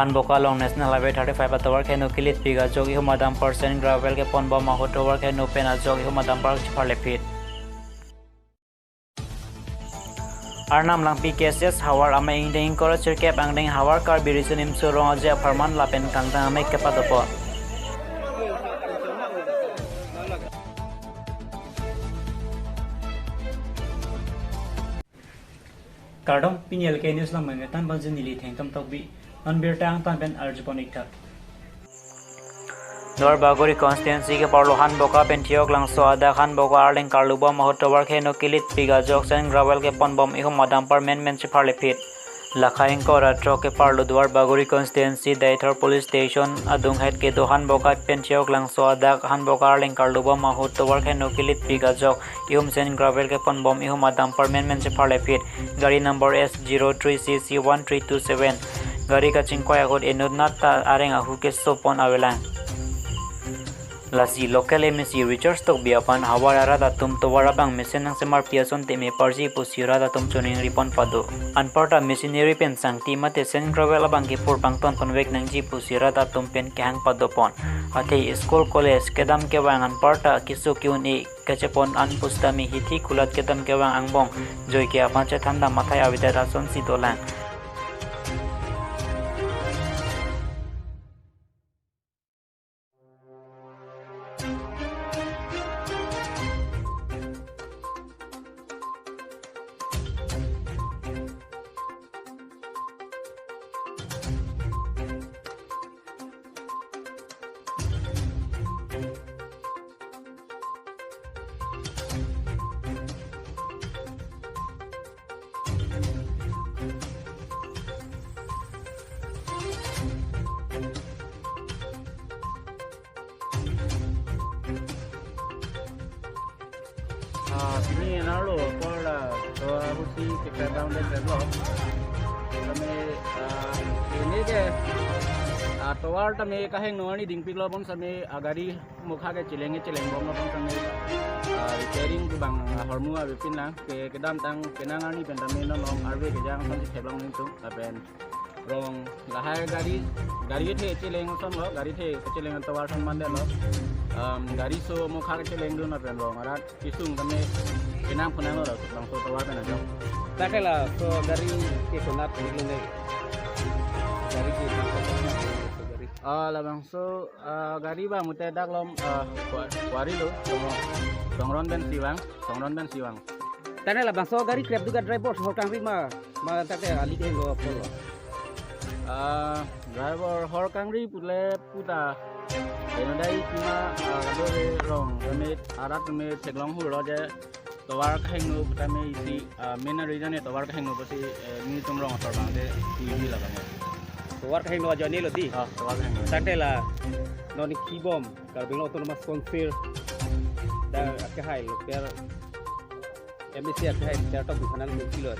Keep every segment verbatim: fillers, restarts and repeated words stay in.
Hanboka along National Highway thirty-five atovar keheno kelitpik ajok ihum adumper sand gravel keponbom ahut tovar keheno pen ajok ihum adumper chepharlepit. Arnam Langpi K S S havar amei ingdeng ingkoi ra sirkep angdeng havar Karbi Riso Nimso Rong Aje apharman lapen kangtang amei kepadopon. Kardom, pini L K News along mengketan bangji neli Thengtom Tokbi. Non birta angtan pen arjupon iktha. Duarbagori constituency keparlo Hanboka pen Theoklangso adak Hanboka arleng karlubom ahut tovar keheno kelitpik ajok sand gravel keponbom ihum adumper menmen chepharlepit. Lakha ingkoi ra throk keparlo Duarbagori constituency Deithor police station adunghet kedo Hanboka pen Theoklangso adak Hanboka arleng karlubom ahut tovar keheno kelitpik ajok ihum sand gravel keponbom ihum adumper menmen chepharlepit. Gari number S zero three C C one three two seven. Gari kachingkoi ahut inut nat ta areng ahu kesopon avelang. Lasi local M A C Richard Tokbi aphan havar arat atum tovar abang mesen nangsemarpi ason teme parji pusi rat atum choningripon pado. Anparta machinery pen sangti mate sand gravel abang kepur pangton ponvek nangji pusi rat atum pen kehang padopon. Athe school college kedam kevang anparta keso ke-un-e kachepon an pusitame hithi kulat kedam kevang angbong joike aphan chethandam athai avedet asonsi dolang. Ah, pini enarlo, apor la, tovar pusi kekrep abang de kreplo. Tame, ah, pini ke, ah, tovar tame kahingno arni dingpiklo bonsitame, ah, gari mokha ke cheleng cheleng bomlo bonsitame, ah, repairing pu abang, ah, ahormu avepinlang, ke kedamtang penang arni pen tame non long arve kejang asonsi theklong nelitum, lapen rong lahai gari, gari kethe cheleng asonlo, gari kethe kacheleng atovar ason mandetlo. Um, gari so mokha kachelengdun lapen rong arat kesung tame penang penanglo labangso tovar pen ajok. Tangte laso gari ke konat dilo ne? Gari ke konat dilo ne, so gari? Ah, labangso, ah, gari abang mute dak lom, ah, Kua-, Kuarilo, Songron, Songron pensi vang, Songron pensi vang. Tangte labangso gari krepdun ke driver hor kangri ma, ma tangte ali kehingno apotlo? Ah, driver hor kangri pule puta. Enodai cuma, ah, kadokave rong tame arat tame theklong hurlo je tovar kahingno putame isi, ah, main reason e tovar kahingno pusi, eh, nelitum rong asor abang de tuibi labang. Tovar kahingno ajoinelo di? Ah, tovar kahingno. Tangte la non kibom Karbi Anglong Autonomous Council dak akehai local M A C akehai Richard Tokbi aphan nangpilo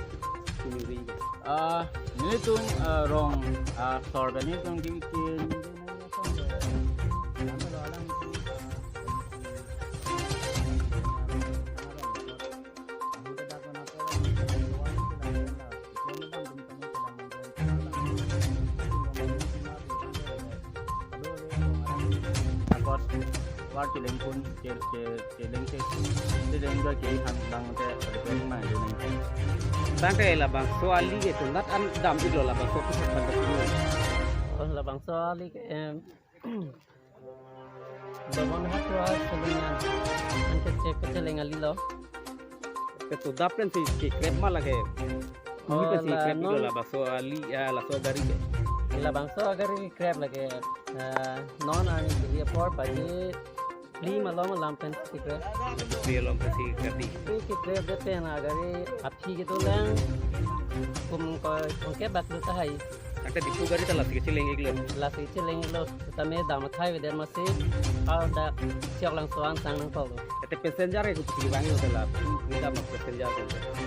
chiningri? Ah, nelitum, ah, rong, ah, asor pen nelitum ki, ki, Akot tovar chelengpon, che-, che-, cheleng che-, cheleng do ke han lang te, pen ma cheleng. Tangte labangso ali ke konat an dam-iklo labangso pusat tangte. Oh, labangso ali ke, em, Domonhat Road Selingan. Anke che-, kacheleng alilo. Ke sodap pensi kekrep ma lake? Oh, ini pensi la krep non. Itu labangso ali, ah, laso gari ke? Labangso gari krep lake, ah, non arni kili apor baji phli malom alam pensi krep. Phli malom pensi krep di. Itu kekrep de pen agari aphi kedolang kum ko kongke bak do tahai. Tangte Diphu gari ta lasi kacheleng-iklo. Lasi cheleng-iklo. Tame dam athai avedet masi, ah, dak Theoklangso an sang nangkoklo. Ete passenger ke kupi bang yo la, ni dam passenger ke.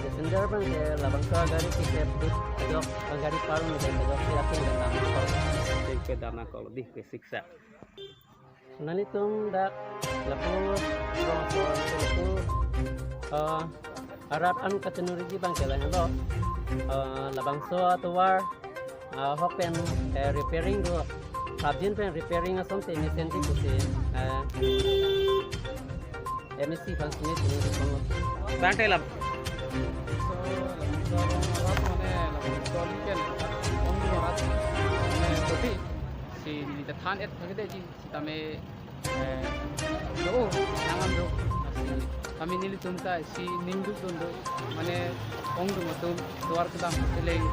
Passenger abang ke labangso gari tiket di ajok, gari parung di ajok si atin dam nangkok. Tiket dam nangkoklo di ke siksa. Nanglitum dak lapu rong so lapu, eh, arat an kachiningri abang ke lahenlo. Eh, labangso atovar Ah, ahok pen, eh, repairing do, prapjin pen repairing asonte mesen ti pusi, eh, M A C aphan sini sini dukong. Bang te lap. So, so, rat mane, so, weekend, ongdung arat, mane, kopi, si neli ta than-et thakdeji, sitame, eh, do, nang-an do, si, kami nelitum ta, si ningduk dun do, mane, ongdung atum, tovar kedam, seleng,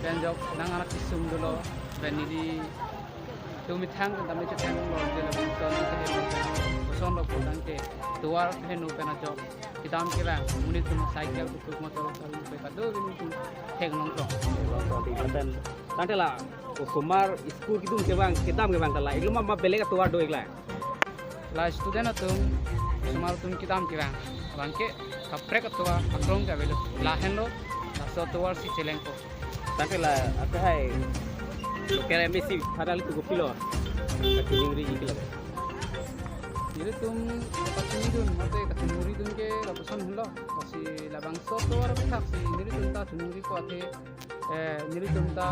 pen jok, nang anak kisung dolo, pen neli, tu methang kan tame chethan lo je la son ke lo, son lo ko tangte tovar kehingno pen ajok kedam kevang, monit atum cycle, tuk tuk, motor, sari pe kado bin tum theklong tong. Tangte la osomar school kedam kevang, kedam kevang ta la, iklo ma, ma belek atovar do ik la. La student atum, osomar atum kedam kevang, abang ke kaprek atovar aklong ke avelo, lahenlo, laso atovar si chelengpo. Tangte la akhai local M A C aphan nelitum kopilo kachiningri ik la. Nelitum kachinidun, mate kachiningridun ke lapuson henlo. Lasi labangso atovar aphuthak si nelitum ta chiningripo athe, eh, nelitum ta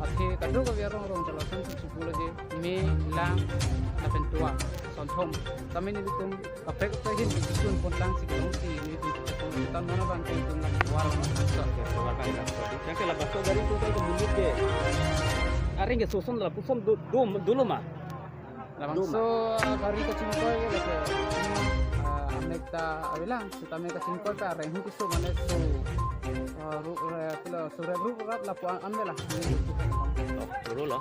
athe kadokave arong arong ta lason si chipulo je, me, lang, lapen tovar, sonthom. Tame nelitum kaprek kaprek ahin kisun pontang si kelong si nelitum kisun pontang non abang ke nelitum nang tovar abang ke. Tovar abang ke. Tangte labangso gari total ke monit ke areng ke soson lapuson do, do, dolo ma? Labangso gari kachingkoi ke lake, ah, amek ta avelang, sitame kachingkoi ta areng hu kiso mane so, ah, ru, re, pilo, so re, ru, rat lapu an, an avelang. Dolo lo.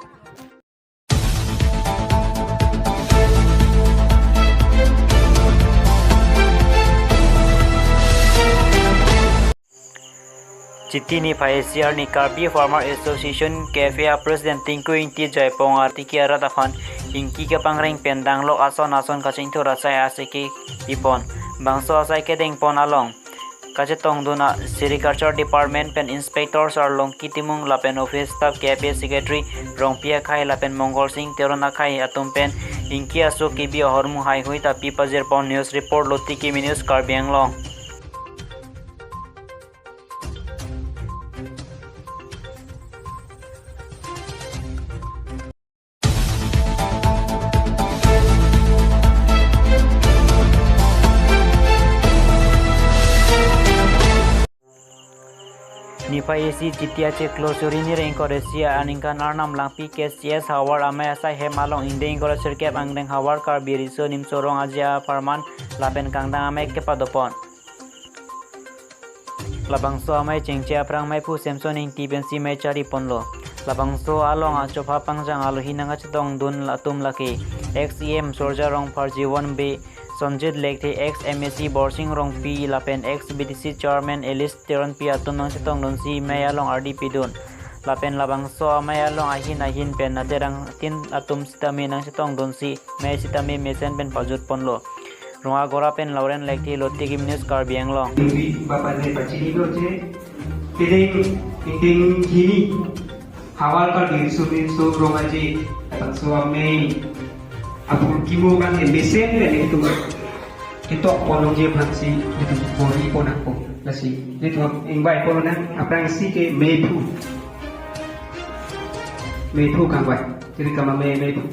Chiti niphai isi arni Karbi Farmer Association K F A a President Tinku Ingti Jaipong artiki arat aphan ingki kepangreng pen danglok ason ason kachingthur asai asai kepipon. Bangso asai kedengpon along kachetongdun a Sericulture Department pen Inspector Sar Longki Timung lapen Office Staff, K F A Secretary Rongpi akhai lapen Mongol Sing Teron akhai atum pen ingki aso kebi ahormu haihui ta pi pajirpon. News report, Lotiki News, Karbi Anglong. Niphai isi Chiti achiklo suri hini ingkoi ra isi aningkan Arnam Langpi K C S havar amei asai hem along ingdeng ingkoi ra sirkep angdeng havar Karbi Riso Nimso Rong Aje apharman lapen kangdang amei kepadopon. Labangso amei chengche aphrang meiphu Samson Ingti pensi mei chariponlo. Labangso along achopha pangjang alohi nangkachetongdun atum lake ex E M Surja Rongphar, Jiwan Bey, Sonjit Lekthe, ex M A C Borsing Rongpi lapen ex B D C Chairman Alice Teronpi atum nangchetongdunsi mei along ardi pidun. Lapen labangso amei along ahin ahin pen aterang tin atum sitame nangchetongdunsi mei sitame mesen pen pajutponlo. Rongagora pen Lauren Lekthe, Lotiki News, Karbi Anglong. Duri bapak ne pachini doje, kedeng ingdeng hini havar Karbi Riso Nimso Rong Aje, labangso amei apor kimo abang ke mesen pen itum ketok ponlongji aphansi itum bor-i pon ako. Lasi itum ingvai pon nang, aphrangsi ke meiphu, meiphu kangvai. Jadi kama mei, meiphu.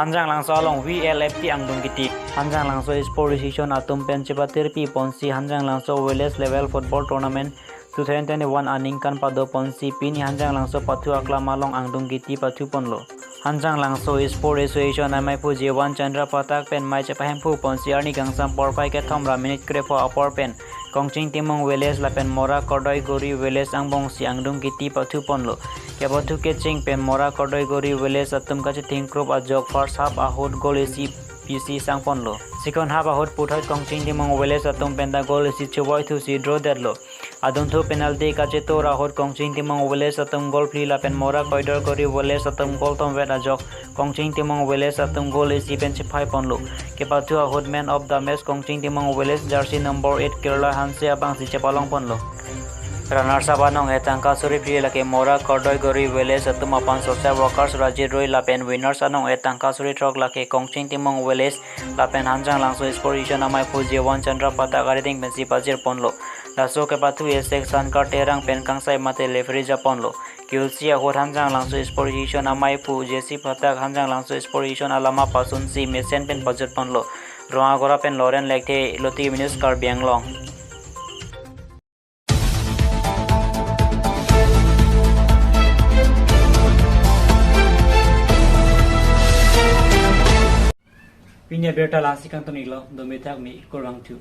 Hanjanglangso along V L F T angdung kiti. Hanjanglangso Sport Association atum pen chepatirpiponsi Hanjanglangso Village Level Football Tournament two thousand twenty-one aningkan padoponsi pini Hanjanglangso pathu aklam along angdung kiti pathuponlo. Hanjanglangso Sport Association ameiphu Jewan Chandra Pathak pen mei chepahemphuponsi arni kangsam porphai kethom ra minute krepho apor pen Kongching Timung Village lapen Mora Kordoiguri Village angbongsi angdung kiti pathuponlo. Kepathu kecheng pen Mora Kordoiguri Village atum kachethingkrup ajok first half ahut goal isi pisi sangponlo. Second half ahut puthot Kongching Timung Village atum penta goal isi choboi thusi draw detlo. Adunthu penalty kachetur ahut Kongching Timung Village atum goal phli lapen Mora Kordoiguri Village atum goal thomvet ajok Kongching Timung Village atum goal isi pen chephaiponlo. Kepathu ahut man of the match Kongching Timung Village jersey number eight Kerala Hanse abangsi chepalongponlo. Runners up anong-et tangka suri phli lake Mora Kordoi Gori Village atum aphan social workers Rajit Roi lapen winners anong-et tangka suri throk lake Kongching Timung Village lapen Hanjanglangso Sport Association amaiphu Jewan Chandra Pathak arideng pensi pajir ponlo. Laso kepathu esek Sankar Terang pen kangsai mate referee japonlo. Kiusi ahut Hanjanglangso Sport Association amaiphu J C Pathak Hanjanglangso Sport Association alama pasunsi mesen pen pajut ponlo. Rongagora pen Loren Lekthe, Luti News, Karbi Anglong. Pini abirta lasi kangton-iklo, dome thakme, kurvangthu.